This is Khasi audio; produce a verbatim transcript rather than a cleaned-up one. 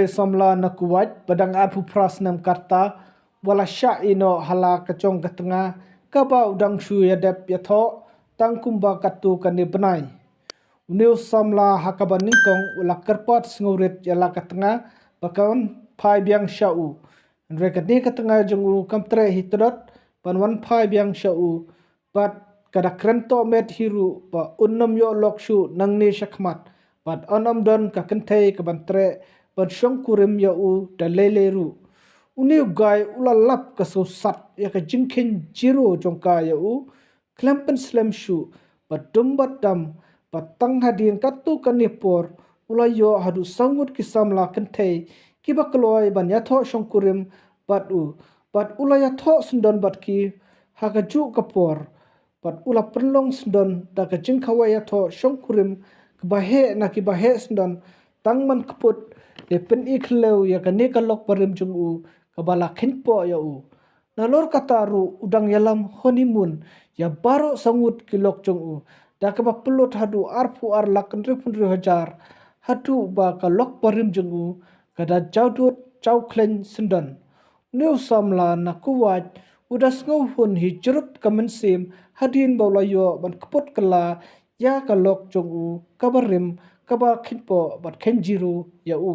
Samla na Kuwait ba dang arphew phra snem ka rta, ba la shah ïehnoh ha la ka jong ka tnga kaba u dang shu ïadep ïathoh tang kumba katto katne bnai. Une u samla ha kaba nyngkong u la kyrpad sngewrit ïa la ka tnga ba kan phai biang sha u. Hynrei kane ka tnga jong u kam treh hi tdot ban wan phai biang sha u, bad ka da kren tohmet hi ruh ba un ym ïoh lok shuh nangne shakhmat, bad un ym don ka kynthei kaban treh ban shongkurim ïa u da lei lei ruh. Une u guy u la lap ka sngewsat ïa ka jingkheiñ jiro jong ka ïa u, khlem pynslem shuh, bad dum bad dam, bad tang hadien katto katne por u la ïoh haduh saw ngut ki samla kynthei kiba kloi ban ïathoh shongkurim bad u, bad u la ïathoh syndon bad ki ha kajuh ka por, bad u la pynlong syndon da ka jingkhawai ïathoh shongkurim kaba heh na kiba heh syndon, tang ban kput ne pyni khyllew ïa kane ka lok barim jong u kaba la kheiñpoh ïa u. Nalor kata ruh u dang ïalam honeymoon ïa baroh saw ngut ki lok jong u, da kaba pynlut haduh arphew ar lak hynriewphew hynriew hajar, haduh ba ka lok barim jong u ka da jaw dud jaw khleiñ syndon. Une u samla na Kuwait u da sngewhun hi jrut ka mynsiem hadien ba u la ïoh ban kput kylla ïa ka lok jong u kaba rim, kaba kheiñpoh bad kheiñ jiro ïa u.